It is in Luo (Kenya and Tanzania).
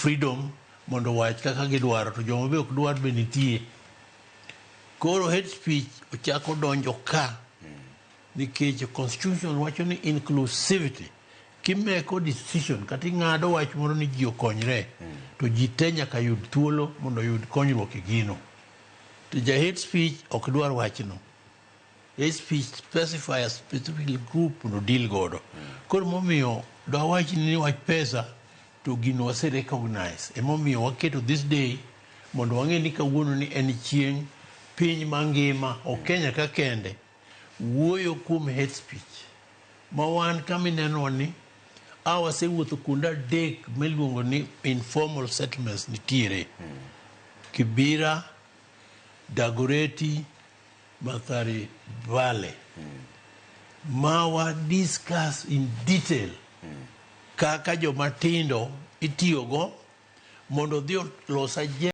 freedom mondo owach kaka gidwaro, to joma be ok dwar be nitie. Koro hate speech ochako donjo ka nikech constitution wacho ni inclusivity. Kimeko decision kata ing'ado wach moro ni ji okonyre, to ji te nyaka yud thuolo mondo oyud konyruok e gino. To ja hate speech ok dwar wachno. Hate speech specify a specific group mondo deal godo. Koro momiyo dwawach ni wach pesa to gino wase recognize. Emomiyo waketo this day mondo wang'e ni kawuono ni en chieng' piny mangima, ok Kenya ka kende, wuoyo kuom hate speech. Ma wan kama inenowa ni a wasewuotho kuonde adek miluongo ni informal settlements nitiere. Kibera, Dagoretti, Mathare Valley. Ma wa discuss in detail kaka joma tindo itiyogo mondo odhi olos agenda.